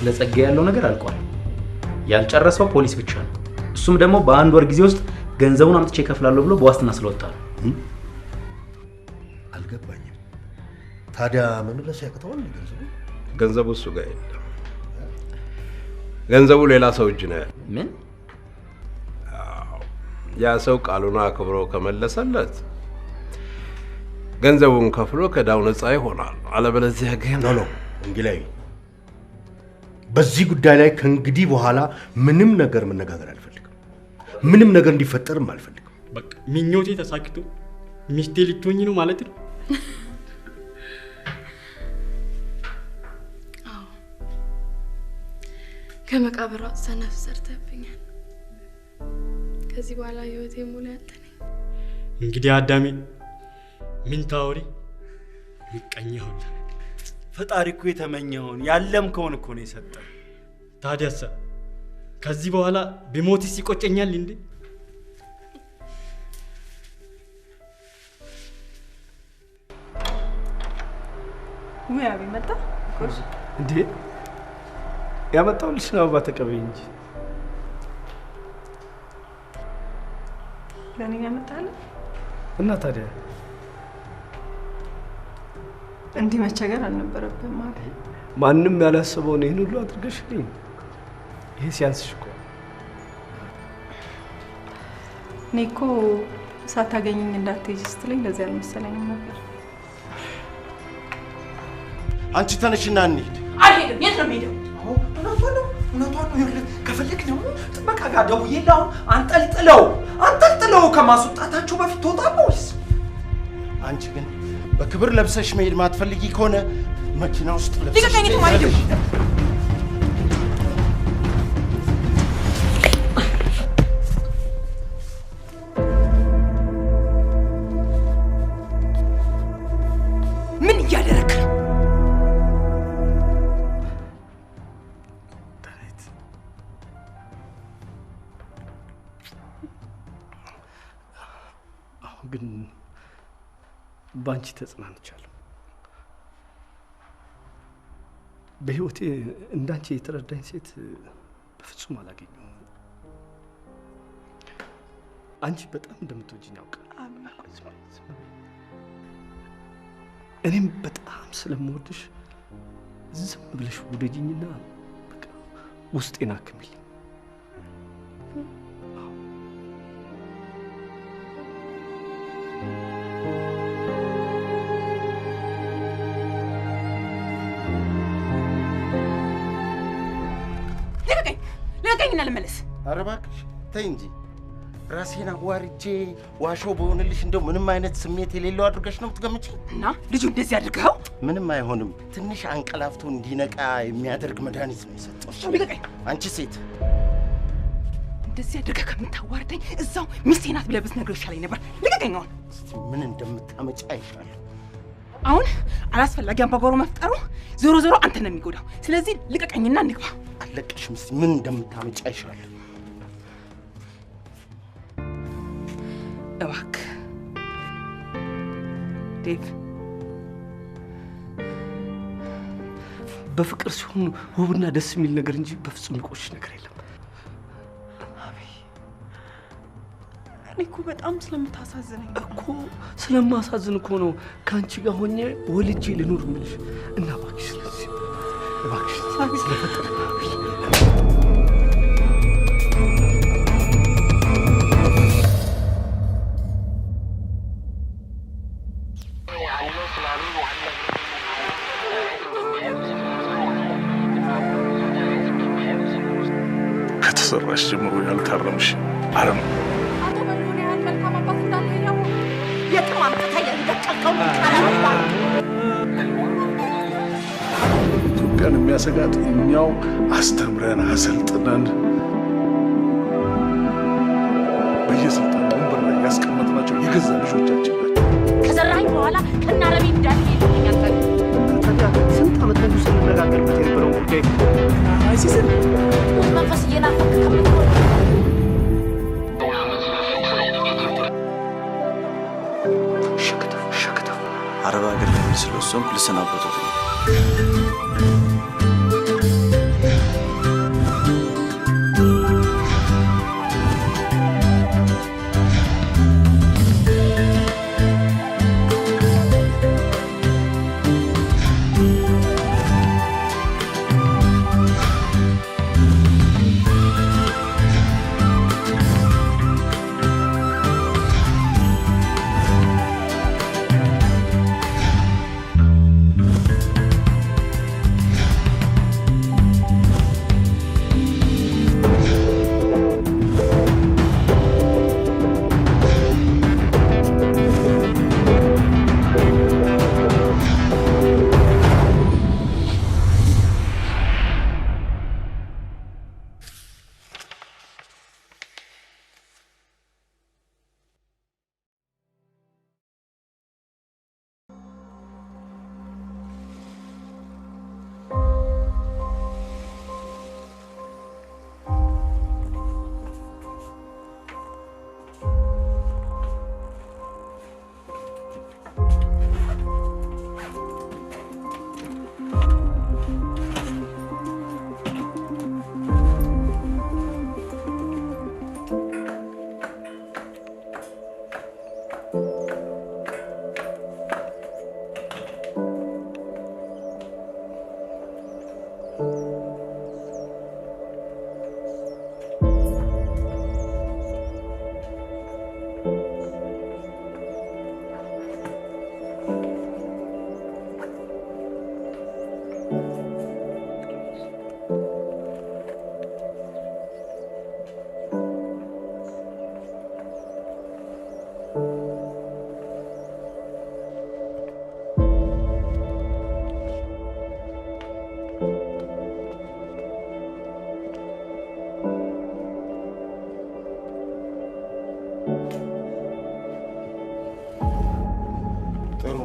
ስለ ጸጋ ያለው ነገር አልቋል። ያልጨረሰው ፖሊስ ብቻ ነው። እሱም ደግሞ በአንድ ወር ጊዜ ውስጥ ገንዘቡን አምጥቼ እከፍላለሁ ብሎ በዋስትና ስለወጣ ነው። አልገባኝም። ታዲያ መመለስ ያቅተዋል ገንዘቡ? ገንዘቡ እሱ ጋር የለም። ገንዘቡ ሌላ ሰው እጅ ነው ያለው። ምን? አዎ፣ ያ ሰው ቃሉን አክብሮ ከመለሰለት ገንዘቡን ከፍሎ ከዕዳው ነፃ ይሆናል። አለበለዚያ ግን No, no፣ ወንጌላዊ፣ በዚህ ጉዳይ ላይ ከእንግዲህ በኋላ ምንም ነገር መነጋገር አልፈልግም። ምንም ነገር እንዲፈጠርም አልፈልግም። በቃ ምኞቴ ተሳክቶ ሚስቴ ልትሆኝ ነው ማለት ነው። አዎ፣ ከመቃብር አውጥተህ ነፍስ ዘርተህብኛል። ከዚህ በኋላ ህይወቴ ሙሉ ያንተ ነኝ። እንግዲህ አዳሜ ምን ታወሪ ምቀኛ ሁላ። ፈጣሪ እኮ የተመኘኸውን ያለምከውን እኮ ነው የሰጠህ። ታዲያሳ ከዚህ በኋላ ብሞትስ ይቆጨኛል እንዴ? ውይ አቤ መጣ። እንዴ፣ ያመጣሁልሽን አበባ ተቀበይ እንጂ። ለእኔ ነው ያመጣልህ? እና ታዲያ እንዲህ መቸገር አልነበረብህም አቤ። ማንም ያላሰበውን ይህን ሁሉ አድርገሽልኝ፣ ይሄ ሲያንስሽ እኮ። እኔ እኮ ሳታገኘኝ እንዳትሄጂ ስትለኝ ለዚህ አልመሰለኝም ነበር። አንቺ ተነሽና እንሂድ። አልሄድም። የት ነው የምሄደው? እውነቷን ነው፣ እውነቷን ነው። ይኸውልህ ከፈለክ ደግሞ ጥበቃ ጋር ደውዬልህ አሁን አንጠልጥለው አንጠልጥለው ከማስወጣታቸው በፊት ትወጣለህ ወይስ? አንቺ ግን በክብር ለብሰሽ መሄድ ማትፈልጊ ከሆነ መኪና ውስጥ ለብሰሽ ልቀቀኝ! የትም አልሄድም። ምን እያደረክ ነው? አሁን ግን በአንቺ ተጽናንቻለሁ። በህይወቴ እንዳንቺ የተረዳኝ ሴት በፍጹም አላገኘሁም። አንቺ በጣም እንደምትወጂኝ አውቃለሁ። እኔም በጣም ስለምወድሽ ዝም ብለሽ ውደጂኝና በቃ ውስጤን አክሚልኝ። ልቀቀኝ! ልቀቀኝና ልመለስ። ኧረ እባክሽ ተይ እንጂ፣ ራሴን አዋርጄ ዋሾ በሆንልሽ እንደው ምንም አይነት ስሜት የሌለው አድርገሽ ነው የምትገምጪኝ? እና ልጁ እንደዚህ አድርገኸው? ምንም አይሆንም። ትንሽ አንቀላፍቶ እንዲነቃ የሚያደርግ መድኃኒት ነው የሰጠው። ልቀቀኝ! አንቺ ሴት እንደዚህ አድርገህ ከምታዋርደኝ እዛው ሚስቴ ናት ብለህ ብትነግረው ይሻለኝ ነበር። ልቀቀኝ! አሁን እስቲ ምን እንደምታመጪ አይሻለሁ። አሁን አላስፈላጊ አምባጓሮ መፍጠሩ ዞሮ ዞሮ አንተ ነው የሚጎዳው። ስለዚህ ልቀቀኝና እንግባ። አለቀሽም። እስቲ ምን እንደምታመጪ አይሻለሁ። እባክህ ዴቭ፣ በፍቅር ሲሆን ውብና ደስ የሚል ነገር እንጂ በፍጹም የሚቆሽሽ ነገር የለም። እኔ እኮ በጣም ስለምታሳዝነኝ እኮ ስለማሳዝን እኮ ነው ከአንቺ ጋር ሆኜ ወልጄ ልኑር የምልሽ። እና እባክሽ ስለዚህ እባክሽ ስለፈጠረ ከተሰራሽ ጀምሮ ያልታረምሽ አረም አቶ በሪሁን ያህል መልካም አባት እንዳለ እያወቅሁ የትም አምጥተህ የደቀልከውን ቃላት ኢትዮጵያን የሚያሰጋት እኛው አስተምረን አሰልጥነን በየስልጣን ወንበር ላይ ያስቀመጥናቸው የገዛ ልጆቻችን ናቸው። ከዘራኝ በኋላ ከናረቢ እንዳልሄድ ይሉኛል። ታዲያ ስንት ዓመት ሙሉ ስንነጋገርበት የነበረው ጉዳይ አይሲስን ሙት መንፈስ እየናፈቅ ከምትሆን አረብ ሀገር ለመሄድ ስለወሰንኩ ልሰናበቶት ነው።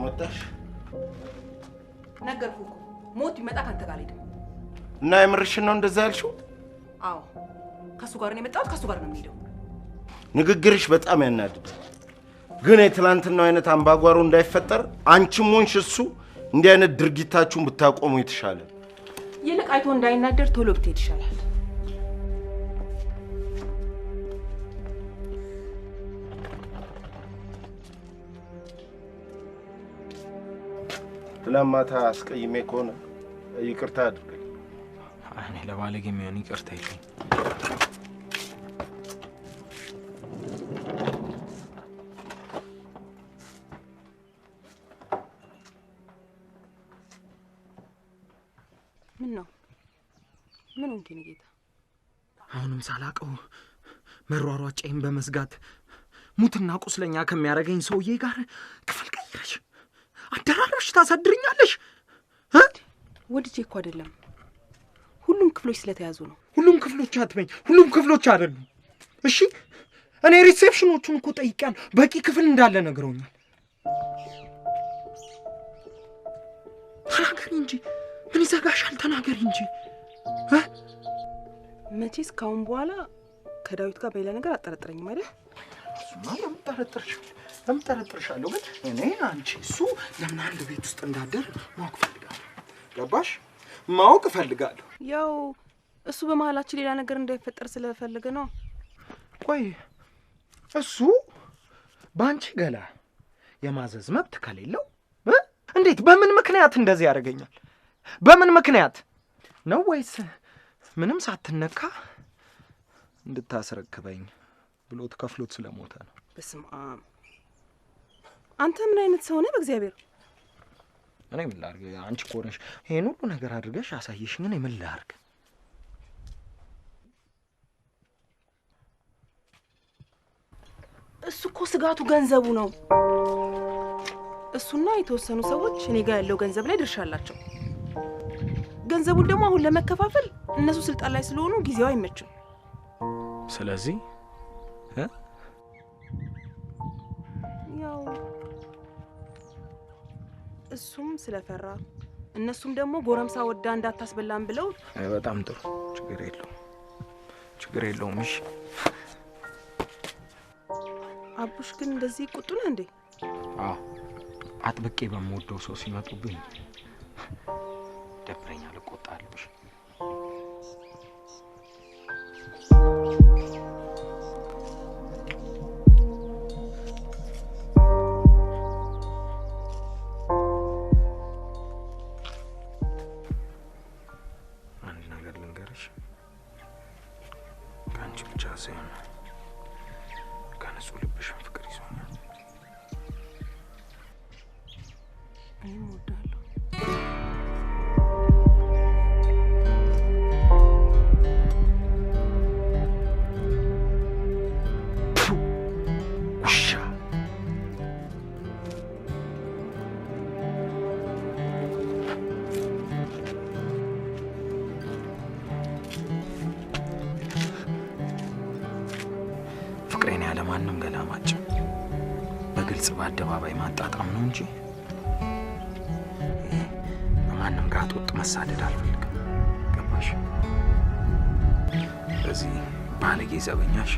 መጣሽ? ነገርኩህ እኮ ሞት ቢመጣ ካንተ ጋር አልሄድም። እና የምርሽን ነው እንደዛ ያልሽው? አዎ ከሱ ጋር ነው የመጣሁት፣ ከሱ ጋር ነው የምሄደው። ንግግርሽ በጣም ያናድዳል። ግን የትላንትናው አይነት አምባጓሮ እንዳይፈጠር አንቺም ሆንሽ እሱ እንዲህ አይነት ድርጊታችሁን ብታቆሙ የተሻለ። ይልቅ አይቶ እንዳይናደር ቶሎ ብትሄድ ይሻላል። ትላንት ማታ አስቀይሜ ከሆነ ይቅርታ አድርግልኝ። እኔ ለባለጌ የሚሆን ይቅርታ የለኝም። ምን ነው? ምን ሆንክ የኔ ጌታ? አሁንም ሳላውቀው መሯሯጫዬን በመዝጋት ሙትና ቁስለኛ ከሚያደርገኝ ሰውዬ ጋር ክፍል ቀይረሽ አደራርበሽ ታሳድርኛለሽ? ወድጄ እኮ አይደለም፣ ሁሉም ክፍሎች ስለተያዙ ነው። ሁሉም ክፍሎች አትበኝ፣ ሁሉም ክፍሎች አይደሉም። እሺ እኔ reception ኦቹን እኮ ጠይቄያለሁ፣ በቂ ክፍል እንዳለ ነግረውኛል። ተናገሪ እንጂ ምን ይዘጋሻል? ተናገሪ እንጂ። መቼስ ካሁን በኋላ ከዳዊት ጋር በሌላ ነገር አጠረጥረኝም አይደል? እሱማ ለምን ጠረጥርሻለሁ? ለምን ጠረጥርሻለሁ? ግን እኔ አንቺ እሱ ለምን አንድ ቤት ውስጥ እንዳደር ማወቅ እፈልጋለሁ። ገባሽ? ማወቅ እፈልጋለሁ። ያው እሱ በመሀላችን ሌላ ነገር እንዳይፈጠር ስለፈለገ ነው። ቆይ እሱ በአንቺ ገላ የማዘዝ መብት ከሌለው እንዴት በምን ምክንያት እንደዚህ ያደርገኛል? በምን ምክንያት ነው? ወይስ ምንም ሳትነካ እንድታስረክበኝ ብሎት ከፍሎት ስለሞተ ነው? በስመ አብ! አንተ ምን አይነት ሰው ነህ? በእግዚአብሔር እኔ ምን ላድርግ? አንቺ እኮ ነሽ ይሄን ሁሉ ነገር አድርገሽ አሳየሽኝ። እኔ ምን ላድርግ? እሱ እኮ ስጋቱ ገንዘቡ ነው። እሱና የተወሰኑ ሰዎች እኔ ጋር ያለው ገንዘብ ላይ ድርሻ አላቸው። ገንዘቡን ደግሞ አሁን ለመከፋፈል እነሱ ስልጣን ላይ ስለሆኑ ጊዜው አይመችም። ስለዚህ ያው እሱም ስለፈራ እነሱም ደግሞ ጎረምሳ ወዳ እንዳታስበላም ብለው። በጣም ጥሩ፣ ችግር የለውም፣ ችግር የለውም። እሺ አቡሽ ግን እንደዚህ ቁጡ ነህ እንዴ? አዎ አጥብቄ በምወደው ሰው ሲመጡብኝ ደብረኛል፣ እቆጣለሁ። አንድ ነገር ልንገርሽ፣ ከአንቺ ብቻ ሳይሆን ከንጹህ ልብሽም ፍቅር ይዞኛል። እኔም እወድሃለሁ። ውሻ! ፍቅሬን ያለ ማንም ገላማጭ በግልጽ በአደባባይ ማጣጣም ነው እንጂ በማንም ጋር ወጥ መሳደድ አልፈልግም። ገባሽ? በዚህ ባለጌ ዘበኛሽ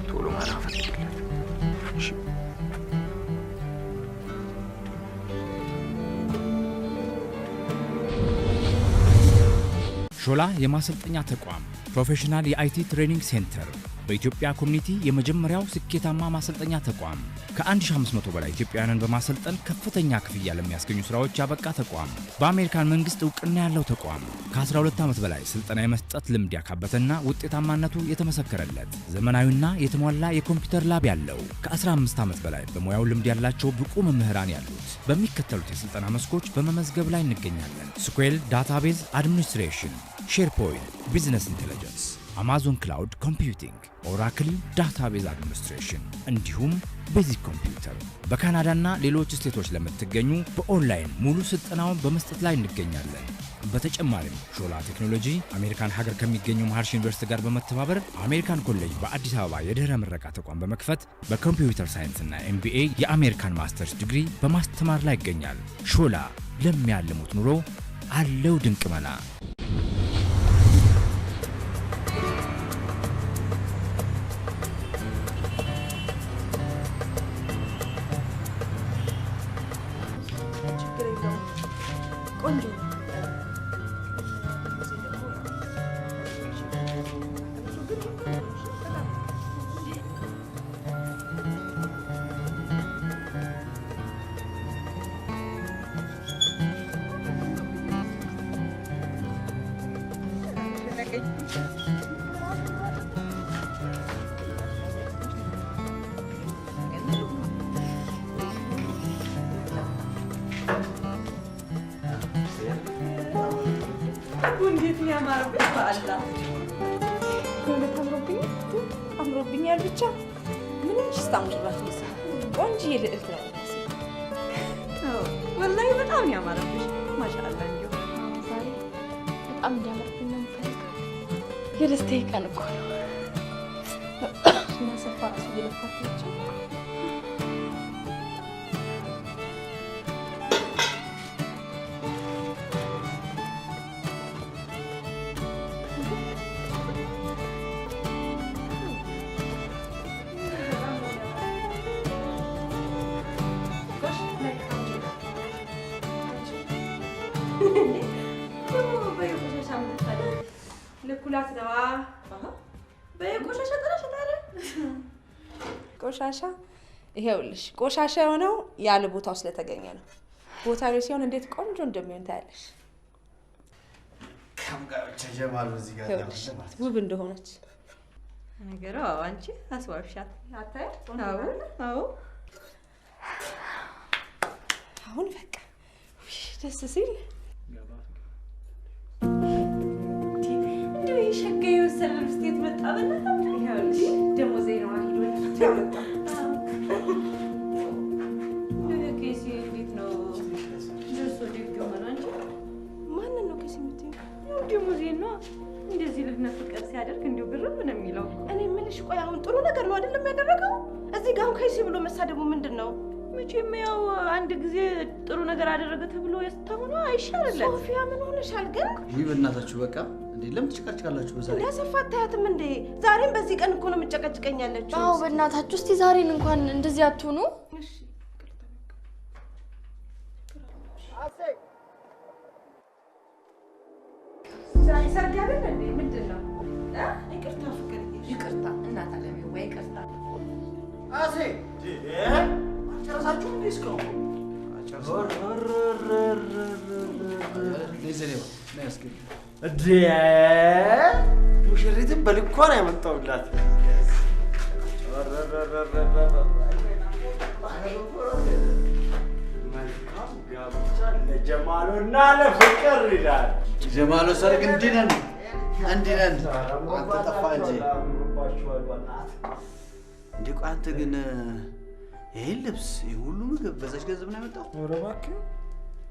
ቶሎ መላ ፈልግለት። እሺ? ሾላ የማሰልጠኛ ተቋም professional የ IT training center በኢትዮጵያ community የመጀመሪያው ስኬታማ ማሰልጠኛ ተቋም ከ1500 በላይ ኢትዮጵያውያንን በማሰልጠን ከፍተኛ ክፍያ ለሚያስገኙ ስራዎች ያበቃ ተቋም፣ በአሜሪካን መንግስት እውቅና ያለው ተቋም፣ ከ12 ዓመት በላይ ስልጠና የመስጠት ልምድ ያካበተና ውጤታማነቱ የተመሰከረለት ዘመናዊና የተሟላ የኮምፒውተር lab ያለው፣ ከ15 ዓመት በላይ በሙያው ልምድ ያላቸው ብቁ መምህራን ያሉት፣ በሚከተሉት የስልጠና መስኮች በመመዝገብ ላይ እንገኛለን። SQL database administration፣ SharePoint፣ business intelligence፣ Amazon cloud computing፣ Oracle database administration እንዲሁም basic computer። በካናዳና ሌሎች state ኦች ለምትገኙ በኦንላይን ሙሉ ስልጠናውን በመስጠት ላይ እንገኛለን። በተጨማሪም ሾላ ቴክኖሎጂ አሜሪካን ሀገር ከሚገኘው ማህርሺ ዩኒቨርሲቲ ጋር በመተባበር አሜሪካን ኮሌጅ በአዲስ አበባ የድህረ ምረቃ ተቋም በመክፈት በ computer science ና MBA የአሜሪካን ማስተርስ ዲግሪ በማስተማር ላይ ይገኛል። ሾላ ለሚያልሙት ኑሮ አለው ድንቅ መላ። ችግር የለውም። ቆንጆ ነው። እንዴት ነው ያማረብሽ! በአላህ በእውነት አምሮብኛል አምሮብኛል። ብቻ ምንም ሽስታ ሙሽራ አትመስልም። ቆንጆዬ ልዕልት ነው የምትመስለው። ወላሂ በጣም ነው ያማረብሽ። ማሻአላህ። እንዲሁ ዛሬ በጣም እንዲያምርብኝ ነው የምፈልገው። የደስታዬ ቀን እኮ ነው። እና ሰፋ ራሱ እየለፋት ናቸው። ልኩላት ነዋ። በቆሻሻ ጥለሽ ታዲያ ቆሻሻ ይሄውልሽ፣ ቆሻሻ የሆነው ያለ ቦታው ስለተገኘ ነው። ቦታው ላይ ሲሆን እንዴት ቆንጆ እንደሚሆን ታያለሽ። ይኸውልሽ ውብ እንደሆነች ነገሩ። አዎ አንቺ አስዋብሻት። አታይም? አዎ አዎ። አሁን በቃ ውይ ደስ ሲል እንዲሁ ይህ ሸጋ የመሰለ ልብስ የት መጣ? በእናትህ ይኸውልሽ ደሞዜ ነዋ ሂዶ ለፍቶ ያመጣው። ኬሲ እንዴት ነው ደርሶ ደግ የሆነ? አንቺ ማንን ነው ኬሲ የምትይው? ያው ደሞዜን ነዋ። እንደዚህ ልብነ ፍቅር ሲያደርግ እንዲሁ ግርም ነው የሚለው። እኔ የምልሽ ቆይ አሁን ጥሩ ነገር ነው አይደለም ያደረገው? እዚህ ጋር አሁን ከይሲ ብሎ መሳደቡ ምንድን ነው? መቼም ያው አንድ ጊዜ ጥሩ ነገር አደረገ ተብሎ የስተሆነ አይሻልለት። ሶፊያ ምን ሆነሻል ግን? ውይ በእናታችሁ በቃ እንዴ ለምን ትጨቃጭቃላችሁ? በዛ እንዴ አሰፋ አታያትም እንዴ? ዛሬም በዚህ ቀን እኮ ነው የምጨቀጭቀኝ ያለችው። አዎ በእናታችሁ እስቲ ዛሬን እንኳን እንደዚህ አትሆኑ። እሺ ዛሬ ሰርግ አይደል እንዴ? ምንድን ነው? ይቅርታ ፍቅር፣ ይቅርታ እናት አለሜ ወይ ይቅርታ። አሴ ጨረሳችሁ እንዴ እስካሁን? እንዴ ሙሽሪትን በልኳ ነው ያመጣሁላት። መልካም ጋብቻ ለጀማሎና ለፍቅር ይላል። ጀማሎ ሰርግ እንዲህ ነን እንዲህ ነን። አንተ ጠፋ እንጂ እንዴ። ቆይ አንተ ግን ይሄን ልብስ ይሄን ሁሉ ምግብ በዛች ገንዘብ ነው ያመጣው? ኧረ እባክህ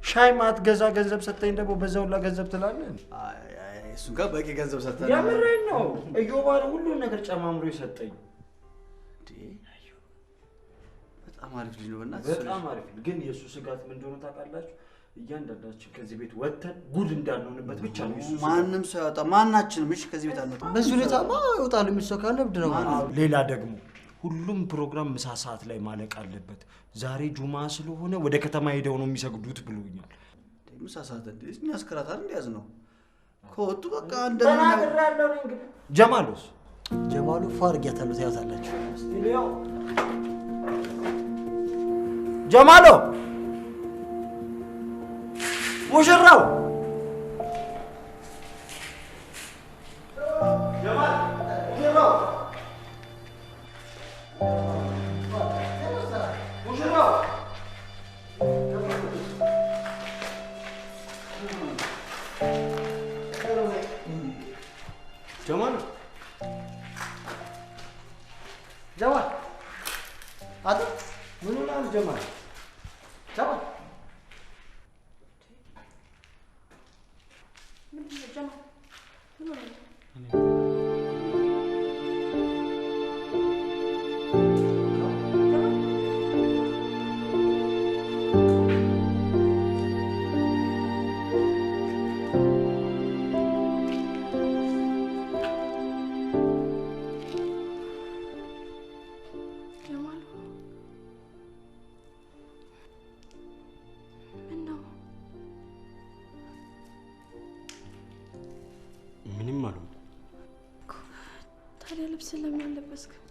ሻይ ማትገዛ ገንዘብ ሰጠኝ ደግሞ በዛ ሁላ ገንዘብ ትላለህ? እሱን ጋር በቂ ገንዘብ ሰጠህ። የምሬን ነው። እዮባ ነው ሁሉን ነገር ጨማምሮ የሰጠኝ። በጣም አሪፍ ልጅ ነው በእናትህ። በጣም አሪፍ ግን የእሱ ስጋት ምን እንደሆነ ታውቃላችሁ? እያንዳንዳችን ከዚህ ቤት ወጥተን ጉድ እንዳንሆንበት ብቻ ነው የእሱ ስጋት። ማንም ሰው ያወጣ ማናችንም እሺ፣ ከዚህ ቤት አንወጣም። በዚህ ሁኔታማ ይወጣሉ የሚል ሰው ካለ እብድ ነው ማለት ነው። ሌላ ደግሞ ሁሉም ፕሮግራም ምሳ ሰዓት ላይ ማለቅ አለበት። ዛሬ ጁማ ስለሆነ ወደ ከተማ ሄደው ነው የሚሰግዱት ብሎኛል። ምሳ ሰዓት እንዴ? እኛ እስክራት አይደል እንደ ያዝነው ከወጡ በቃ እንደምን ተናግሬያለሁ እኔ እንግዲህ። ጀማሎስ? ጀማሉ ፏ አድርጊያታለሁ፣ ታያታላችሁ። ጀማሎ ሙሽራው ጀማል ሙሽራው ሙሽራው ጀማል ጀማል አቶ ምን ሆነሃል ጀማል? ጀማል ልብስ ለምን አልለበስክም?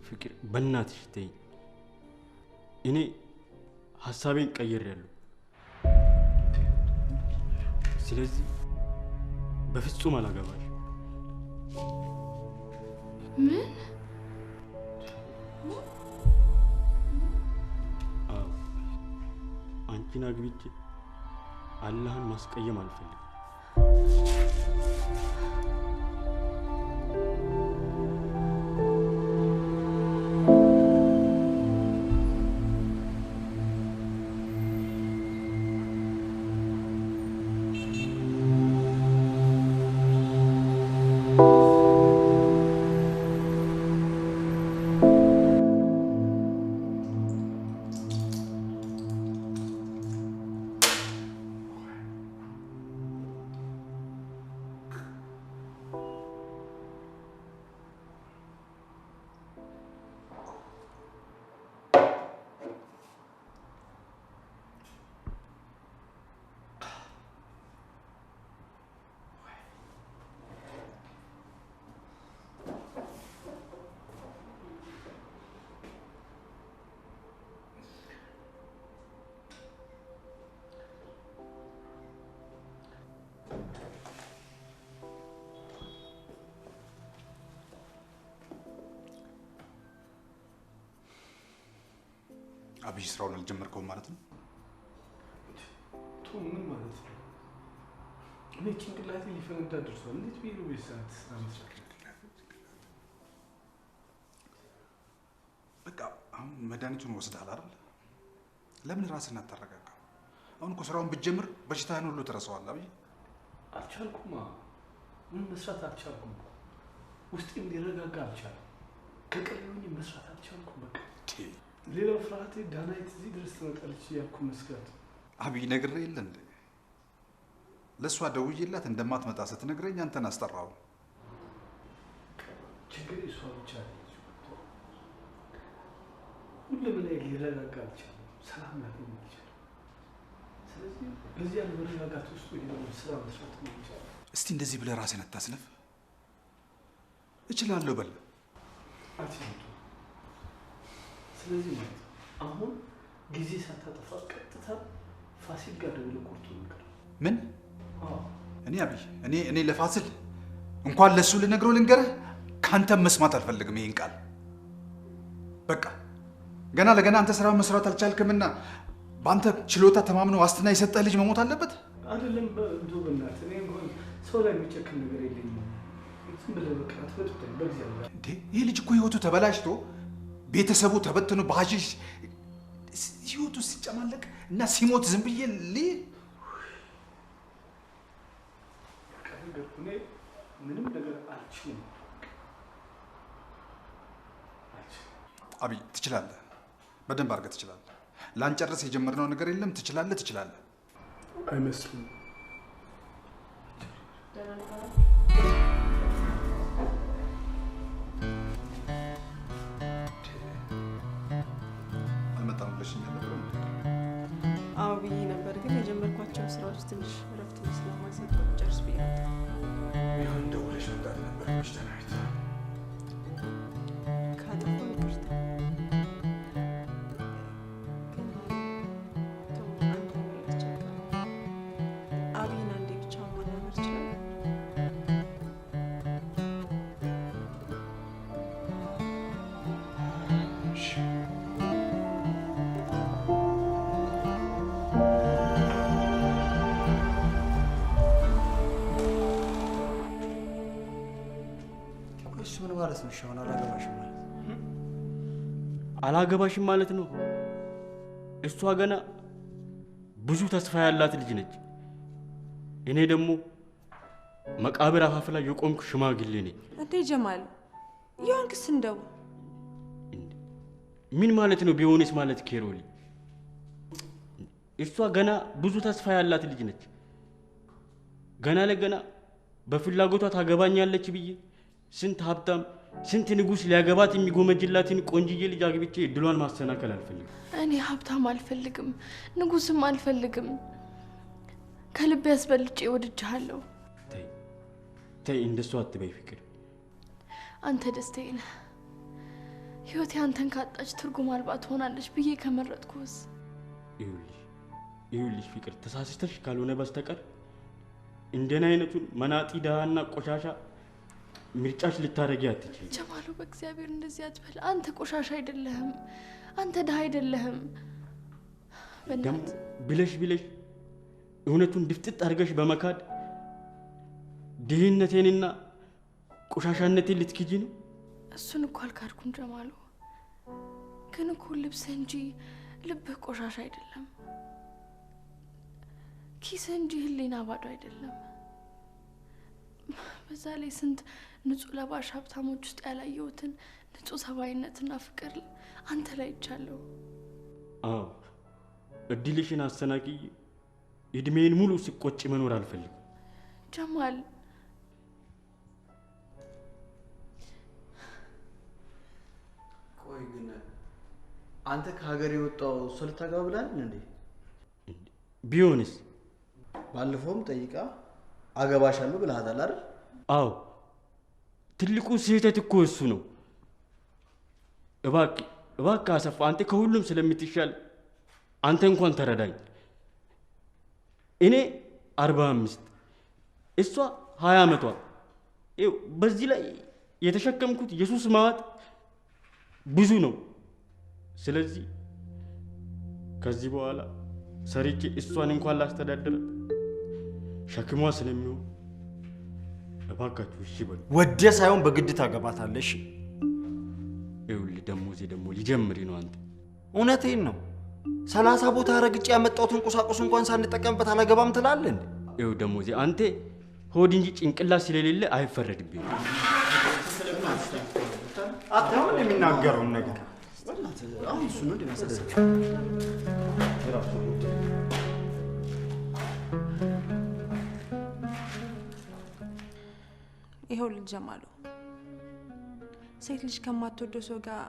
ፍቅር በእናትሽ ተይኝ። እኔ ሀሳቤን ቀይሬያለሁ። ስለዚህ በፍጹም አላገባሽ። ምን? አዎ አንቺን አግብቼ አላህን ማስቀየም አልፈልግም። አብይ ስራውን አልጀመርከውም ማለት ነው? ቶ ምን ማለት ነው? እኔ ጭንቅላቴ ሊፈነዳ ደርሷል። እንዴት ብዬ ነው በዚህ ሰዓት ስራ መስራት? በቃ አሁን መድኃኒቱን ወስደሃል አይደል? ለምን ራስህን አታረጋጋም? አሁን እኮ ስራውን ብትጀምር በሽታህን ሁሉ ትረሳዋለህ። አብይ አልቻልኩም። ምን መስራት አልቻልኩም። ውስጤም ሊረጋጋ አልቻለም። ከቀልቤ ሆኜ መስራት አልቻልኩም። በቃ ሌላው ፍርሃቴ ዳናይት እዚህ ድረስ ትመጣለች እያልኩ መስጋት። አብይ ነግሬህ የለ እንዴ? ለእሷ ደውዬላት እንደማትመጣ ስትነግረኝ አንተን አስጠራው። ችግር እሷ ብቻ ነች። ሁሉም ላይ ሊረጋጋ አልቻለም። ሰላም ላገኝ አልቻለም። ስለዚህ በዚህ አለመረጋጋት ውስጥ ሆኜ ስራ መስራት ነው የሚቻለው። እስቲ እንደዚህ ብለህ ራስህን አታስነፍ። እችላለሁ በል። አልችልም። ስለዚህ ማለት አሁን ጊዜ ሳታጠፋ ቀጥታ ፋሲል ጋር ደውለህ ቁርጡን ንገረው። ምን? እኔ አብይ እኔ ለፋሲል እንኳን ለሱ ልነግረው ልንገርህ፣ ካንተም መስማት አልፈልግም ይሄን ቃል። በቃ ገና ለገና አንተ ስራ መስራት አልቻልክምና በአንተ ችሎታ ተማምኖ ዋስትና የሰጠህ ልጅ መሞት አለበት? አይደለም እንደው በእናትህ እኔ እንኳን ሰው ላይ የሚጨክን ነገር የለኝም። ዝም ብለህ በቃ አትበጥብጠኝ በእግዚአብሔር። እንዴ ይህ ልጅ እኮ ህይወቱ ተበላሽቶ ቤተሰቡ ተበትኖ በሐሺሽ ህይወቱ ሲጨማለቅ እና ሲሞት ዝም ብዬ ልይ? እኔ ምንም ነገር አልችልም። አብይ ትችላለህ፣ በደንብ አድርገህ ትችላለህ። ላንጨርስ የጀመርነው ነገር የለም። ትችላለህ፣ ትችላለህ። አይመስልም። አልመጣም ብለሽኛል ነበር። አዎ ብዬ ነበር፣ ግን የጀመርኳቸው ስራዎች ትንሽ እረፍት ስለማይሰጡ ጨርስ ብዬ ነበር። ይሁን ደውለሽ መምጣት ነበረብሽ ዳናይት። ካጠፋሁ ይቅርታ። ግን ተው፣ አንድ ነገር ላስቸግርህ። አብይን አንዴ ብቻውን ማናገር እችላለሁ? እሱ ምን ማለት ነው? እሺ አሁን አላገባሽም ማለት አላገባሽም ማለት ነው። እሷ ገና ብዙ ተስፋ ያላት ልጅ ነች። እኔ ደግሞ መቃብር አፋፍ ላይ የቆምኩ ሽማግሌ ነኝ። እንዴ ጀማል፣ የሆንክስ እንደው ምን ማለት ነው? ቢሆንስ ማለት ኬሮሊ፣ እሷ ገና ብዙ ተስፋ ያላት ልጅ ነች። ገና ለገና በፍላጎቷ ታገባኛለች ብዬ ስንት ሀብታም ስንት ንጉስ ሊያገባት የሚጎመጅላትን ቆንጅዬ ልጅ አግብቼ እድሏን ማሰናከል አልፈልግም። እኔ ሀብታም አልፈልግም፣ ንጉስም አልፈልግም። ከልቤ አስበልጬ ወድጄሃለሁ። ተይ ተይ፣ እንደሱ አትበይ ፍቅር። አንተ ደስታዬ ነህ። ህይወቴ አንተን ካጣች ትርጉም አልባ ትሆናለች ብዬ ከመረጥኩስ? ይኸውልሽ ፍቅር፣ ተሳስተሽ ካልሆነ በስተቀር እንደኔ አይነቱን መናጢ ድሃና ቆሻሻ ምርጫሽ ልታረጊ አትችይም። ጀማሉ፣ በእግዚአብሔር እንደዚህ አትበል። አንተ ቆሻሻ አይደለህም። አንተ ድሃ አይደለህም። ደግሞ ብለሽ ብለሽ እውነቱን ድፍጥጥ አድርገሽ በመካድ ድህነቴንና ቆሻሻነቴን ልትክጂ ነው? እሱን እኮ አልካድኩም ጀማሉ። ግን እኮ ልብስህ እንጂ ልብህ ቆሻሻ አይደለም። ኪስህ እንጂ ህሊና ባዶ አይደለም። በዛ ላይ ስንት ንጹህ ለባሽ ሀብታሞች ውስጥ ያላየሁትን ንጹህ ሰብአዊነትና ፍቅር አንተ ላይ አይቻለሁ። አዎ፣ እድልሽን አሰናክዬ እድሜን ሙሉ ስቆጭ መኖር አልፈልግም። ጀማል፣ ቆይ ግን አንተ ከሀገር የወጣው እሷ ልታገባ ብለሃል እንዴ? ቢሆንስ? ባለፈውም ጠይቃ አገባሻለሁ ብለሃታል አይደል? አዎ፣ ትልቁ ስህተት እኮ እሱ ነው። እባክህ እባክህ አሰፋ፣ አንተ ከሁሉም ስለምትሻል አንተ እንኳን ተረዳኝ። እኔ 45 እሷ 20 ዓመቷ። ይኸው በዚህ ላይ የተሸከምኩት የሱስ ማዋጥ ብዙ ነው። ስለዚህ ከዚህ በኋላ ሰርቼ እሷን እንኳን ላስተዳድራት ሸክሟ ስለሚሆን እባካችሁ እሺ በሉ። ወደ ሳይሆን በግድ ታገባታለህ። እሺ? ይኸውልህ ደሞዜ ደግሞ ሊጀምር ነው። አንተ እውነቴን ነው። 30 ቦታ ረግጬ ያመጣሁትን ቁሳቁስ እንኳን ሳንጠቀምበት አላገባም ትላለህ እንዴ? ይኸው ደሞዜ አንተ ሆድ እንጂ ጭንቅላት ስለሌለ አይፈረድብኝም። አታየውም የሚናገረውን ነገር? አሁን እሱ ነው እንደሚያሳስብ። ይኸውልህ ጀማሉ፣ ሴት ልጅ ከማትወደው ሰው ጋር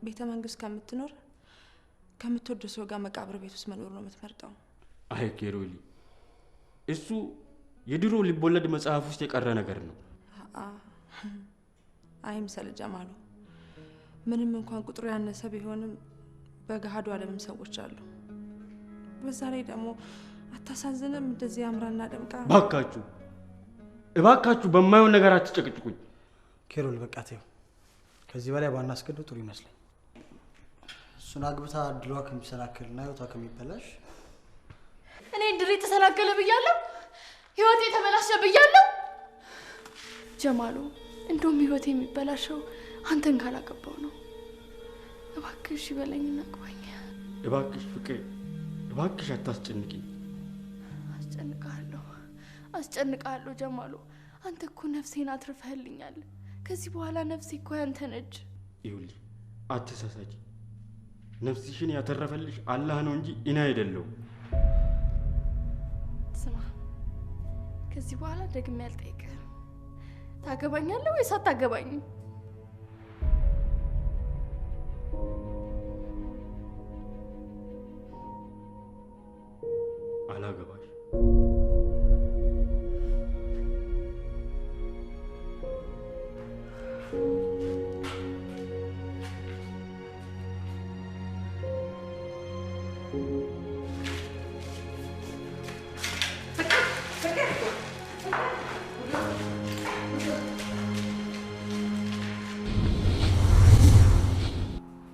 ቤተ መንግስት ከምትኖር ከምትወደው ሰው ጋር መቃብር ቤት ውስጥ መኖር ነው የምትመርጠው። አይ ኬሮሊ፣ እሱ የድሮ ልቦለድ መጽሐፍ ውስጥ የቀረ ነገር ነው። አይምሰል ጀማሉ፣ ምንም እንኳን ቁጥሩ ያነሰ ቢሆንም በገሃዱ ዓለምም ሰዎች አሉ። በዛ ላይ ደግሞ አታሳዝንም? እንደዚህ አምራና ደምቃ። እባካችሁ እባካችሁ በማይሆን ነገር አትጨቅጭቁኝ። ኬሮል በቃ ተይው። ከዚህ በላይ ባናስገድው ጥሩ ይመስለኝ። እሱን አግብታ እድሏ ከሚሰናከልና ህይወቷ ከሚበላሽ እኔ እድሌ ተሰናከለ ብያለሁ፣ ህይወቴ ተበላሸ ብያለሁ። ጀማሉ፣ እንደውም ህይወቴ የሚበላሸው አንተን ካላገባው ነው። እባክሽ እሺ በለኝና አግባኝ። እባክሽ ፍቅር፣ እባክሽ አታስጨንቂኝ። አስጨንቅሃለሁ አስጨንቅሃለሁ ጀማሉ። አንተ እኮ ነፍሴን አትርፈህልኛል። ከዚህ በኋላ ነፍሴ እኮ ያንተ ነች። ይኸውልሽ አትሳሳቺ። ነፍስሽን ያተረፈልሽ አላህ ነው እንጂ እኔ አይደለሁም። ስማ፣ ከዚህ በኋላ ደግሜ አልጠይቅህም። ታገባኛለህ ወይስ አታገባኝም? አላገባሽ።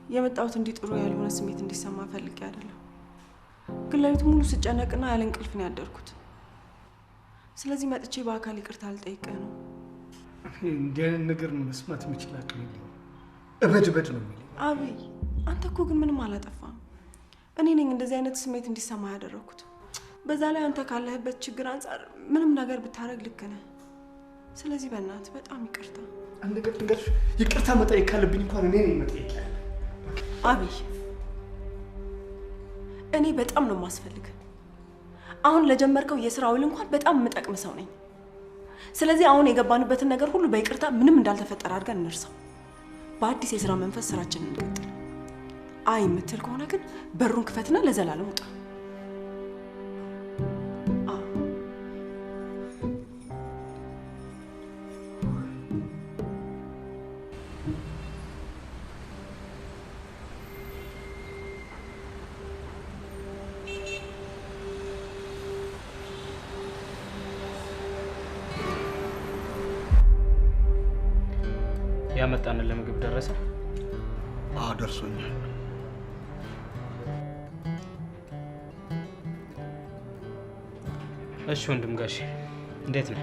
የመጣሁት እንዲህ ጥሩ ያልሆነ ስሜት እንዲሰማ ፈልጌ አይደለም። ግን ሌሊቱ ሙሉ ስጨነቅና ያለ እንቅልፍ ነው ያደርኩት። ስለዚህ መጥቼ በአካል ይቅርታ ልጠይቅህ ነው። እንዲህ አይነት ነገር መስማት የምችል አቅም የለኝም። እበድ እበድ ነው የሚለኝ። አብይ፣ አንተ እኮ ግን ምንም አላጠፋም። እኔ ነኝ እንደዚህ አይነት ስሜት እንዲሰማ ያደረኩት። በዛ ላይ አንተ ካለህበት ችግር አንጻር ምንም ነገር ብታደርግ ልክ ነህ። ስለዚህ በእናትህ በጣም ይቅርታ። አንድ ነገር ልንገርሽ፣ ይቅርታ መጠየቅ ካለብኝ እንኳን እኔ ነኝ መጠየቅ ያለብኝ። አብይ፣ እኔ በጣም ነው የማስፈልግ። አሁን ለጀመርከው የስራ ውል እንኳን በጣም የምጠቅም ሰው ነኝ። ስለዚህ አሁን የገባንበትን ነገር ሁሉ በይቅርታ ምንም እንዳልተፈጠረ አድርገን እንርሳው። በአዲስ የስራ መንፈስ ስራችንን እንቀጥል። አይ የምትል ከሆነ ግን በሩን ክፈትና ለዘላለም ውጣ። ያመጣን ለምግብ ደረሰ? አዎ ደርሶኛል። እሺ ወንድም ጋሼ እንዴት ነህ?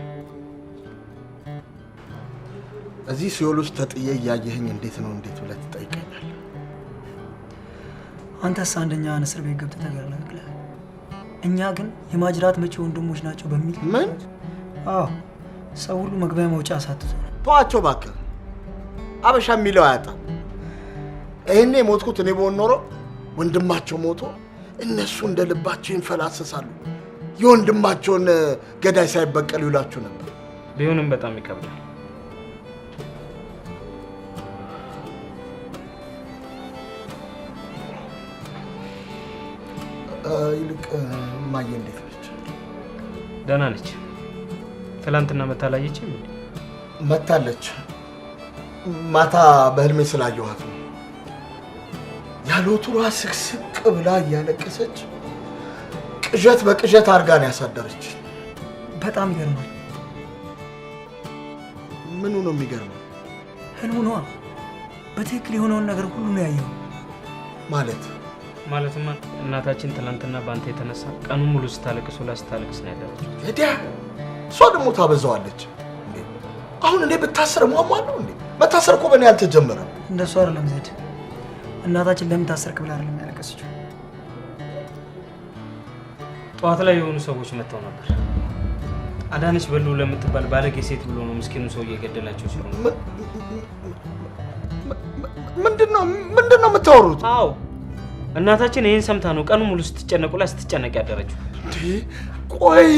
እዚህ ሲኦል ውስጥ ተጥዬ እያየኸኝ እንዴት ነው እንዴት ብለህ ትጠይቀኛለህ? አንተስ አንደኛ እስር ቤት ገብተህ ተገላግለህ፣ እኛ ግን የማጅራት መጪ ወንድሞች ናቸው በሚል ምን? አዎ ሰው ሁሉ መግቢያ መውጫ አሳጥቶ ነው። ተዋቸው እባክህ፣ አበሻ የሚለው አያጣም። ይሄኔ የሞትኩት እኔ ብሆን ኖሮ ወንድማቸው ሞቶ እነሱ እንደ ልባቸው ይንፈላሰሳሉ፣ የወንድማቸውን ገዳይ ሳይበቀሉ ይውላችሁ ነበር። ቢሆንም በጣም ይከብዳል። ይልቅ እማዬ እንዴት ነች? ደህና ነች። ትላንትና መታላየችም? መታለች። ማታ በህልሜ ስላየኋት ነው። ያለወትሯ ስቅስቅ ብላ እያለቀሰች ቅዠት በቅዠት አድርጋ ነው ያሳደረች። በጣም ይገርማል። ምኑ ነው የሚገርመው? ህልሙ ነዋ። በትክክል የሆነውን ነገር ሁሉ ነው ያየው። ማለት ማለትማ እናታችን ትላንትና በአንተ የተነሳ ቀኑን ሙሉ ስታለቅስ ውላ ስታለቅስ ነው ያደረችው። እዲያ እሷ ደግሞ ታበዛዋለች። አሁን እኔ ብታሰር ሟሟለሁ እንዴ? መታሰር እኮ በእኔ አልተጀመረም። እንደሱ አይደለም ዜድ። እናታችን ለምን ታሰርክ ብላ አይደለም ያለቀሰችው። ጠዋት ላይ የሆኑ ሰዎች መጥተው ነበር። አዳነች በሉ ለምትባል ባለጌ ሴት ብሎ ነው ምስኪኑ ሰው እየገደላቸው ሲሉ። ምንድነው የምታወሩት? አዎ እናታችን ይሄን ሰምታ ነው ቀኑ ሙሉ ስትጨነቅ ውላ ስትጨነቅ ያደረችው። እንዴ ቆይ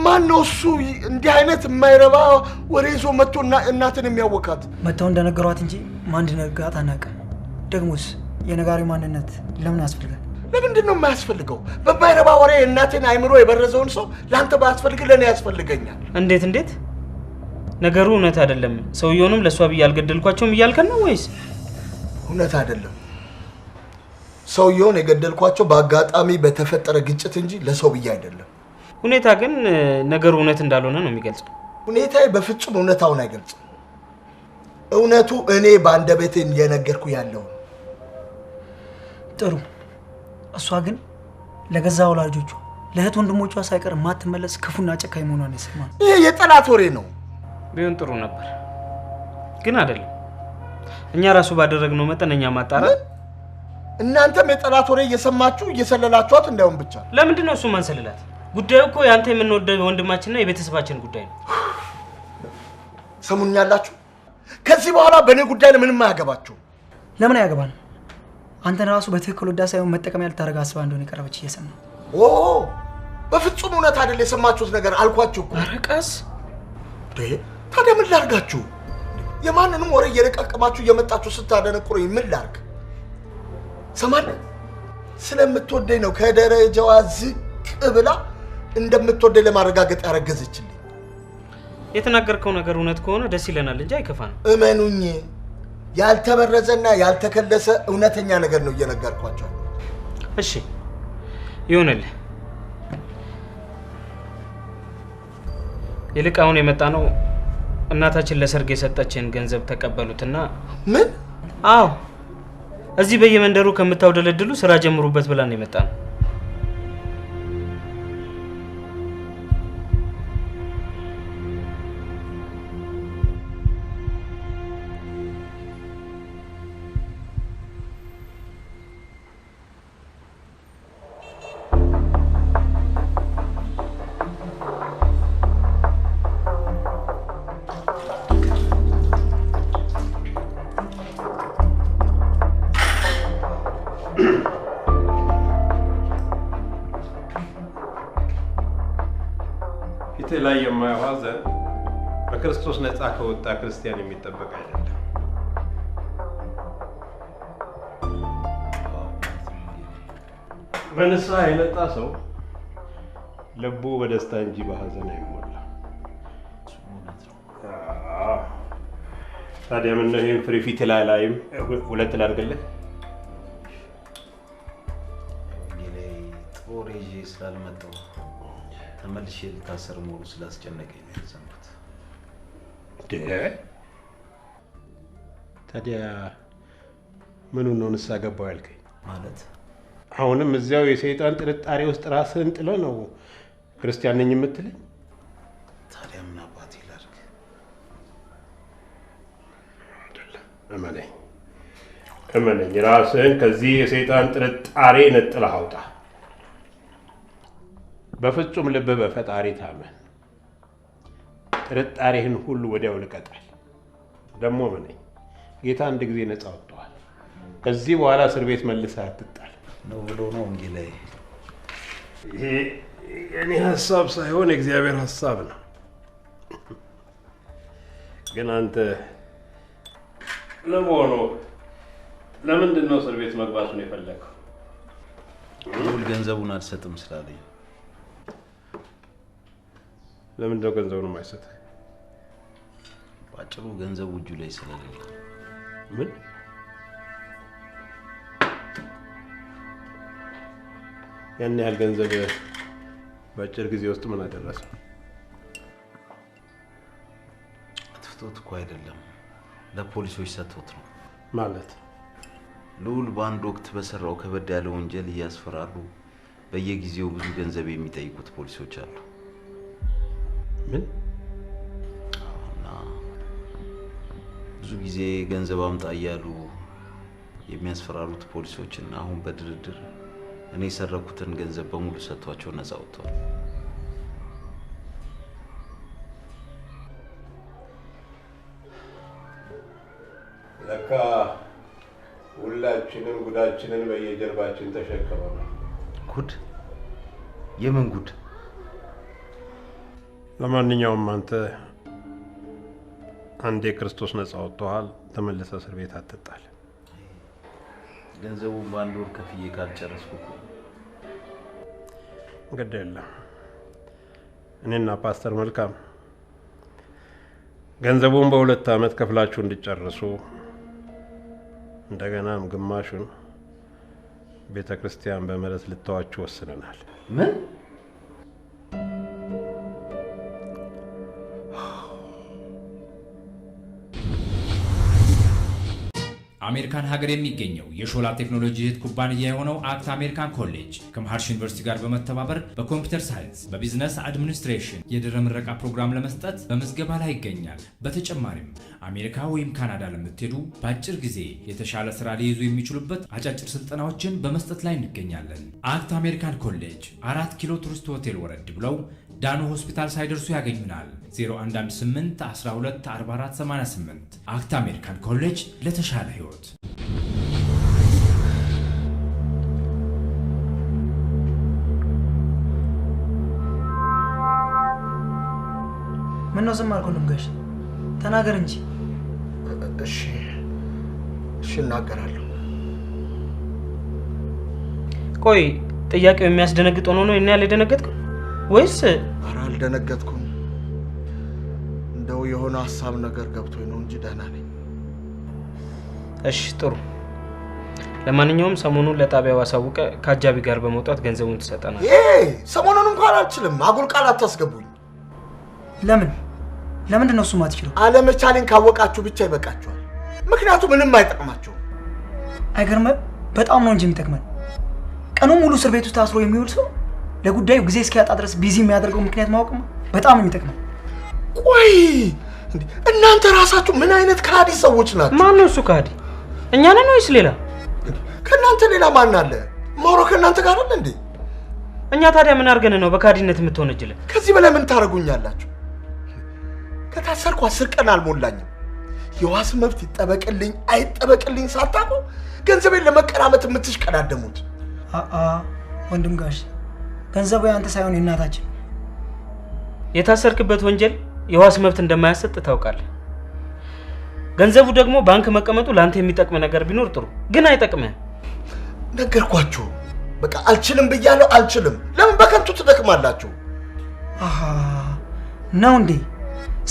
ማን ነው እሱ እንዲህ አይነት የማይረባ ወሬ ይዞ መጥቶ እናትን የሚያወካት? መጥተው እንደነገሯት እንጂ ማን እንደነገራት አናውቅም። ደግሞስ የነጋሪው ማንነት ለምን ያስፈልጋል? ለምንድን ነው የማያስፈልገው? በማይረባ ወሬ እናቴን አይምሮ የበረዘውን ሰው ለአንተ ባያስፈልግ ለእኔ ያስፈልገኛል። እንዴት እንዴት? ነገሩ እውነት አይደለም። ሰውየውንም ለእሷ ብዬ አልገደልኳቸውም እያልከን ነው ወይስ? እውነት አይደለም። ሰውየውን የገደልኳቸው በአጋጣሚ በተፈጠረ ግጭት እንጂ ለሰው ብዬ አይደለም። ሁኔታ ግን ነገሩ እውነት እንዳልሆነ ነው የሚገልጸው። ሁኔታዬ በፍጹም እውነታውን አይገልጽም። እውነቱ እኔ በአንደበቴ እየነገርኩ ያለው ነው። ጥሩ። እሷ ግን ለገዛ ወላጆቿ ለእህት ወንድሞቿ ሳይቀር ማትመለስ ክፉና ጨካኝ መሆኗን የሰማነው። ይሄ የጠላት ወሬ ነው። ቢሆን ጥሩ ነበር፣ ግን አይደለም። እኛ ራሱ ባደረግነው መጠን እኛ ማጣራት እናንተም የጠላት ወሬ እየሰማችሁ እየሰለላችኋት እንዳይሆን ብቻ። ለምንድን ነው እሱ ማንሰልላት? ጉዳዩ እኮ ያንተ የምንወደው ወንድማችንና የቤተሰባችን ጉዳይ ነው። ሰሙኛላችሁ? ከዚህ በኋላ በእኔ ጉዳይ ምንም አያገባችሁ። ለምን አያገባንም? አንተን ራሱ በትክክል ወዳ ሳይሆን መጠቀሚያ ልታደርግ አስባ እንደሆነ የቀረበች እየሰማሁ። ኦ በፍጹም እውነት አይደል የሰማችሁት ነገር አልኳችሁ እኮ። ኧረ ቀስ። ታዲያ ምን ላድርጋችሁ? የማንንም ወሬ እየለቃቀማችሁ እየመጣችሁ ስታደነቁሩኝ ምን ላድርግ? ሰማን ስለምትወደኝ ነው ከደረጃዋ ዝቅ ብላ እንደምትወደኝ ለማረጋገጥ ያረገዘችልኝ። የተናገርከው ነገር እውነት ከሆነ ደስ ይለናል እንጂ አይከፋንም። እመኑኝ፣ ያልተበረዘና ያልተከለሰ እውነተኛ ነገር ነው እየነገርኳቸው። እሺ ይሁንልህ። ይልቅ አሁን የመጣ ነው እናታችን ለሰርግ የሰጠችን ገንዘብ ተቀበሉትና። ምን? አዎ እዚህ በየመንደሩ ከምታውደለድሉ ስራ ጀምሩበት ብላ ነው የመጣ ነው። ፊትህ ላይ የማየው ሐዘን በክርስቶስ ነፃ ከወጣ ክርስቲያን የሚጠበቅ አይደለም። በንስሐ የነጣ ሰው ልቡ በደስታ እንጂ በሐዘን አይሞላም። ታዲያ ምነው ይሄን ፍሬ ፊትህ ላይ ላይም ሁለት ላድርግልህ? ጦር ይዤ ስላልመጣሁ ተመልሼ ልታሰር መሆኑ ስላስጨነቀኝ ነው ያዘንኩት። ታዲያ ምኑን ነው ንስሐ ገባው ያልከኝ? ማለት አሁንም እዚያው የሰይጣን ጥርጣሬ ውስጥ ራስህን ጥለህ ነው ክርስቲያን ነኝ የምትለኝ? ታዲያ ምን አባቴ ላድርግ? አይደለም፣ እመነኝ እመነኝ፣ ራስህን ከዚህ የሰይጣን ጥርጣሬ ነጥለህ አውጣ። በፍጹም ልብህ በፈጣሪ ታመን። ጥርጣሬህን ሁሉ ወዲያው ልቀጣል። ደግሞ እመነኝ፣ ጌታ አንድ ጊዜ ነፃ ወጥቷል። ከዚህ በኋላ እስር ቤት መልሰህ አትጣል ነው ብሎ ነው ወንጌላዊ። ይሄ የእኔ ሀሳብ ሳይሆን የእግዚአብሔር ሀሳብ ነው። ግን አንተ ለመሆኑ ለምንድን ነው እስር ቤት መግባቱን የፈለገው? ልዑል ገንዘቡን አልሰጥም ስላለኝ። ለምንድን ነው ገንዘቡን የማይሰጥህ? ባጭሩ ገንዘቡ እጁ ላይ ስለሌለ። ምን? ያን ያህል ገንዘብ በአጭር ጊዜ ውስጥ ምን አደረሰው? አጥፍቶት እኮ አይደለም፣ ለፖሊሶች ሰጥቶት ነው። ማለት ልዑል በአንድ ወቅት በሰራው ከበድ ያለ ወንጀል እያስፈራሩ በየጊዜው ብዙ ገንዘብ የሚጠይቁት ፖሊሶች አሉ። ምን? እና ብዙ ጊዜ ገንዘብ አምጣ እያሉ የሚያስፈራሩት ፖሊሶችን አሁን በድርድር እኔ የሰረኩትን ገንዘብ በሙሉ ሰጥቷቸው ነፃ ወጥተዋል። ለካ ሁላችንም ጉዳችንን በየጀርባችን ተሸክመናል። ጉድ? የምን ጉድ? ለማንኛውም አንተ አንዴ ክርስቶስ ነፃ ወጥቶሃል፣ ተመልሰህ እስር ቤት አትጣል። ገንዘቡን በአንድ ወር ከፍዬ ካልጨረስኩ እኮ። ግድ የለም፣ እኔና ፓስተር መልካም ገንዘቡን በ2 ዓመት ከፍላችሁ እንዲጨርሱ እንደገናም ግማሹን ቤተ ክርስቲያን በምህረት ልተዋችሁ ወስነናል። ምን? አሜሪካን ሀገር የሚገኘው የሾላ ቴክኖሎጂ እህት ኩባንያ የሆነው አክት አሜሪካን ኮሌጅ ከመሃርሽ ዩኒቨርሲቲ ጋር በመተባበር በ computer science፣ በ business administration የድህረ ምረቃ ፕሮግራም ለመስጠት በምዝገባ ላይ ይገኛል። በተጨማሪም አሜሪካ ወይም ካናዳ ለምትሄዱ በአጭር ጊዜ የተሻለ ስራ ሊይዙ የሚችሉበት አጫጭር ስልጠናዎችን በመስጠት ላይ እንገኛለን። አክት አሜሪካን ኮሌጅ 4 ኪሎ ቱሪስት ሆቴል ወረድ ብለው ዳኖ ሆስፒታል ሳይደርሱ ያገኙናል። 0118 12 44 88። አክት አሜሪካን ኮሌጅ ለተሻለ ህይወት። ምነው ዝም አልክ ወንድም ጋሽ? ተናገር እንጂ። እሺ እሺ እናገራለሁ። ቆይ ጥያቄው የሚያስደነግጥ ሆኖ ነው ይሄን ያህል የደነገጥከው ወይስ? ኧረ አልደነገጥኩም። እንደው የሆነ ሀሳብ ነገር ገብቶኝ ነው እንጂ ደህና ነኝ። እሺ ጥሩ። ለማንኛውም ሰሞኑን ለጣቢያው አሳውቀ ከአጃቢ ጋር በመውጣት ገንዘቡን ትሰጠናለህ። ይሄ ሰሞኑን እንኳን አልችልም። አጉል ቃል አታስገቡኝ። ለምን? ለምንድን ነው እሱ የማትችለው? አለመቻሌን ካወቃችሁ ብቻ ይበቃችኋል። ምክንያቱም ምንም አይጠቅማችሁም። አይገርምም? በጣም ነው እንጂ የሚጠቅመን። ቀኑን ሙሉ እስር ቤት ውስጥ ታስሮ የሚውል ሰው ለጉዳዩ ጊዜ እስኪያጣ ድረስ busy የሚያደርገው ምክንያት ማወቅማ በጣም ነው የሚጠቅመን። ቆይ እናንተ ራሳችሁ ምን አይነት ከሃዲ ሰዎች ናችሁ? ማን ነው እሱ ከሃዲ? እኛ ነን ወይስ ሌላ? ከእናንተ ሌላ ማን አለ? ማውራው ከእናንተ ጋር አይደል እንዴ? እኛ ታዲያ ምን አድርገን ነው በከሃዲነት የምትወነጅለን? ከዚህ በላይ ምን ታደርጉኛላችሁ? ከታሰርኩ 10 ቀን አልሞላኝም። የዋስ መብት ይጠበቅልኝ አይጠበቅልኝ ሳታውቁ ገንዘቤን ለመቀራመት የምትሽቀዳደሙት። አአ ወንድም ጋሽ ገንዘቡ ያንተ ሳይሆን የእናታችን። የታሰርክበት ወንጀል የዋስ መብት እንደማያሰጥ ታውቃለህ። ገንዘቡ ደግሞ ባንክ መቀመጡ ላንተ የሚጠቅም ነገር ቢኖር ጥሩ፣ ግን አይጠቅምህም። ነገርኳችሁ፣ በቃ አልችልም ብያለሁ። አልችልም። ለምን በከንቱ ትደክማላችሁ? አሃ ነው እንዴ?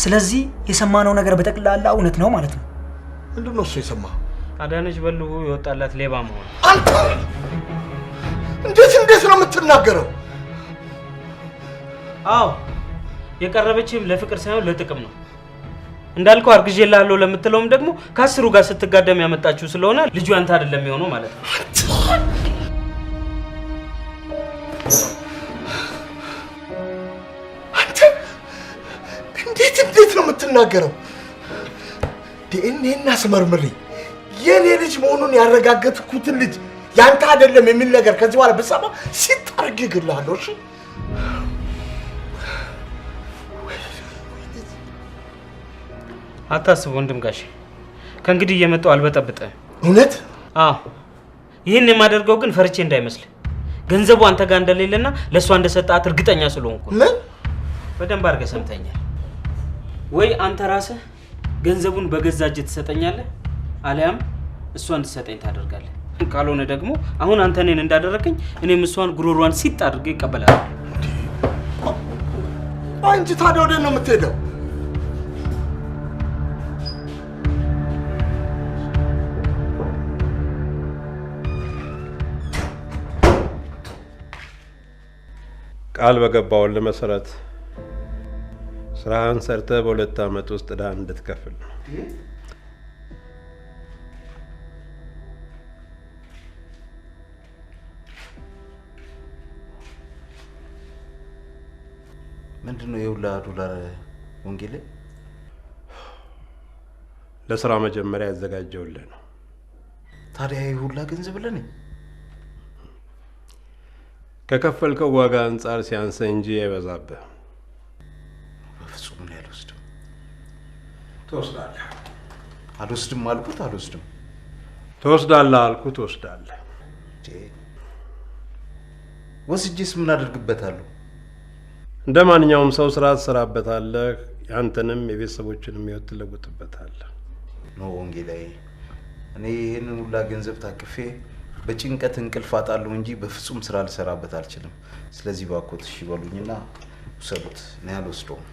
ስለዚህ የሰማነው ነገር በጠቅላላ እውነት ነው ማለት ነው። ምንድን ነው እሱ የሰማኸው? አዳነች በልሁ የወጣላት ሌባ መሆን። አንተ እንዴት እንዴት ነው የምትናገረው? አዎ የቀረበችም ለፍቅር ሳይሆን ለጥቅም ነው። እንዳልከው አርግዤልሃለሁ ለምትለውም ደግሞ ከአስሩ ጋር ስትጋደም ያመጣችሁ ስለሆነ ልጁ ያንተ አይደለም የሚሆነው ማለት ነው። አንተ እንዴት እንዴት ነው የምትናገረው? ዲኤንኤ አስመርምሬ የኔ ልጅ መሆኑን ያረጋገጥኩትን ልጅ ያንተ አይደለም የሚል ነገር ከዚህ በኋላ ብሰማ ሲታርግ እገልሃለሁ። እሺ አታስብ ወንድም ጋሼ፣ ከእንግዲህ እየመጣሁ አልበጠብጥህም። እውነት? አዎ። ይህን የማደርገው ግን ፈርቼ እንዳይመስልህ፣ ገንዘቡ አንተ ጋር እንደሌለና ለእሷ እንደሰጣት እርግጠኛ ስለሆንኩ። ምን? በደንብ አድርገህ ሰምተኛል ወይ? አንተ ራስህ ገንዘቡን በገዛ እጅህ ትሰጠኛለህ፣ አሊያም እሷ እንድትሰጠኝ ታደርጋለህ። ካልሆነ ደግሞ አሁን አንተ እኔን እንዳደረገኝ እኔም እሷን ጉሮሯን ሲጥ አድርጌ እቀበላለሁ። ቆይ እንጂ ታዲያ ወዴት ነው የምትሄደው? ቃል በገባውልህ መሰረት ስራህን ሰርተህ በ2 ዓመት ውስጥ ዕዳ እንድትከፍል ነው። ምንድነው የሁላ ዶላር ወንጌል? ለስራ መጀመሪያ ያዘጋጀውልህ ነው። ታዲያ የሁላ ገንዘብ ለኔ? ከከፈልከው ዋጋ አንጻር ሲያንስህ እንጂ አይበዛብህ። በፍጹም ነው አልወስድም። ትወስዳለህ። አልወስድም አልኩት፣ አልወስድም። ትወስዳለህ አልኩት፣ ትወስዳለህ። ወስጄስ ምን አደርግበታለሁ? እንደ ማንኛውም ሰው ስራ ትሰራበታለህ። ያንተንም የቤተሰቦችንም ህይወት ትለውጥበታለህ። No ወንጌላዊ፣ እኔ ይህንን ሁላ ገንዘብ ታቅፌ በጭንቀት እንቅልፍ አጣለሁ እንጂ በፍጹም ስራ ልሰራበት አልችልም። ስለዚህ እባክዎት እሺ በሉኝና ውሰዱት። እኔ አልወስደውም።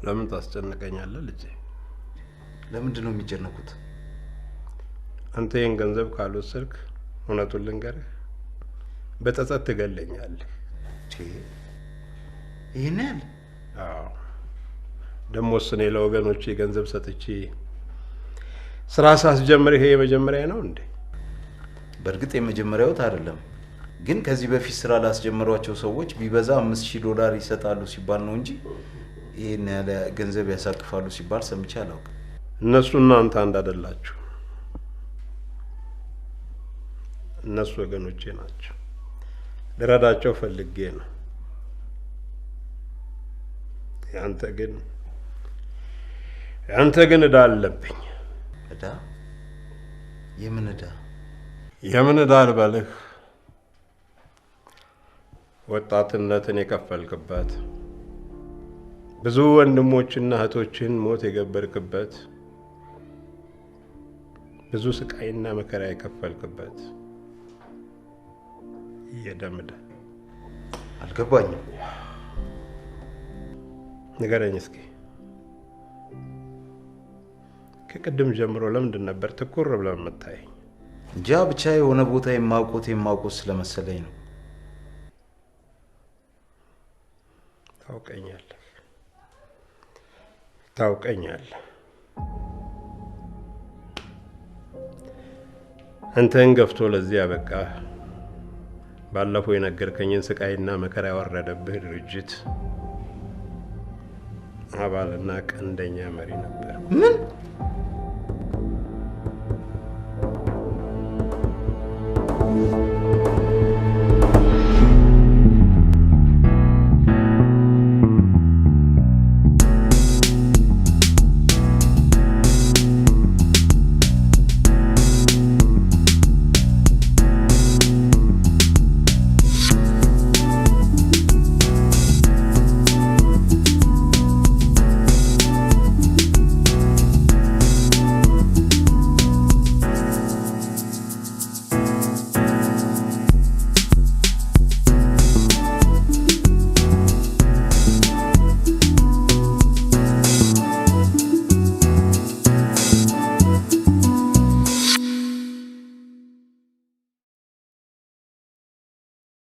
ለምን ታስጨንቀኛለህ ልጄ? ለምንድን ነው የሚጨነቁት? አንተ ይህን ገንዘብ ካልወሰድክ እውነቱን ልንገርህ በጸጸት ትገለኛለህ። ይህን ያህል? አዎ። ደሞስ እኔ ለወገኖቼ ገንዘብ ሰጥቼ ስራ ሳስጀምር ይሄ የመጀመሪያ ነው እንዴ? በእርግጥ የመጀመሪያውት አይደለም፣ ግን ከዚህ በፊት ስራ ላስጀመሯቸው ሰዎች ቢበዛ $5,000 ይሰጣሉ ሲባል ነው እንጂ ይሄን ያለ ገንዘብ ያሳቅፋሉ ሲባል ሰምቼ አላውቅም። እነሱ እናንተ አንድ አይደላችሁ። እነሱ ወገኖቼ ናቸው። ልረዳቸው ፈልጌ ነው። ያንተ ግን ዕዳ አለብኝ። ዕዳ? የምን ዕዳ? የምን ዕዳ ልበልህ? ወጣትነትን የከፈልክበት፣ ብዙ ወንድሞችና እህቶችን ሞት የገበርክበት፣ ብዙ ስቃይና መከራ የከፈልክበት የደም ዕዳ። አልገባኝም። ንገረኝ እስኪ፣ ከቅድም ጀምሮ ለምንድን ነበር ትኩር ብለህ የምታየኝ? እንጃ ብቻ የሆነ ቦታ የማውቆት ስለመሰለኝ ነው። ታውቀኛለህ ታውቀኛለህ። አንተን ገፍቶ ለዚህ ያበቃ ባለፈው የነገርከኝን ስቃይና መከራ ያወረደብህ ድርጅት አባልና ቀንደኛ መሪ ነበር። ምን?